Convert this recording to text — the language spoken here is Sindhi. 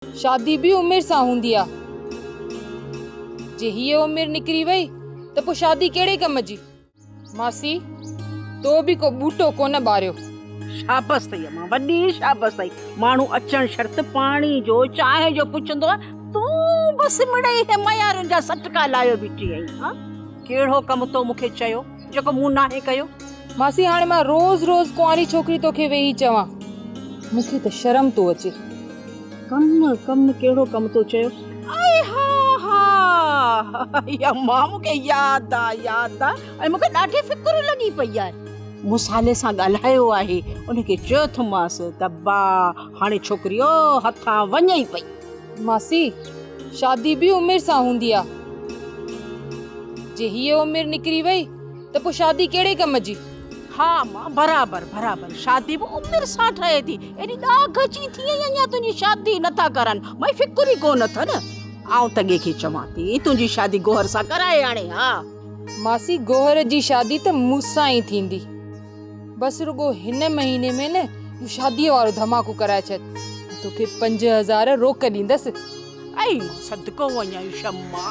شادي به عمر سان هوندي آ. جي هيء عمر نڪري وئي ته پوء شادي ڪهڙي ڪم جي؟ ماسي، تو به ڪو ٻوٽو ڪونه ٻاريو. شابس اٿئي امان، وڏي شابس اٿئي. ماڻهو اچڻ شرط پاڻي جو، چانهه جو پڇندو آ، تون بس مڙئي هي ميارين جا سٽڪا لايو بيٺي آهين. ها، ڪهڙو ڪم تو مون کي چيو، جيڪو مون ناهي ڪيو؟ ماسي هاڻي مان روز روز ڪنواري ڇوڪري توکي ويهي چوان، مون کي ته شرم ٿو اچي. ڪم، ڪم، ڪهڙو ڪم تو چيو؟ ائي ها ها امان مون کي ياد آ، ياد آ ۽ مون کي ڏاڍي فڪر لڳي پئي آهي. مون صالح سان ڳالهايو آهي، ان کي چيو اٿمانس ته با هاڻي ڇوڪري او هٿان وڃئي پئي. ماسي، شادي به عمر سان هوندي آ. جي هيء عمر نڪري وئي ته پوء شادي ڪهڙي ڪم جي؟ ها امان برابر برابر شادي به عمر سان ٺهي ٿي. ايڏي ڏاگهه اچي ٿي ۽ اڃا تنهنجي شادي نه ٿا ڪرن. مئي فڪر ئي ڪونه اٿن. آئون تڳي کي چوان ٿي تنهنجي شادي گوهر سان ڪرائي آڻي ها. ماسي گوهر جي شادي ته مون سان ئي ٿيندي. بس رڳو هن مهيني ۾ نه اهو شاديء وارو ڌماڪو ڪرائي ڇڏ ۽ توکي 5000 روڪ ڏيندس. ائي مان صدقو وڃان شمع.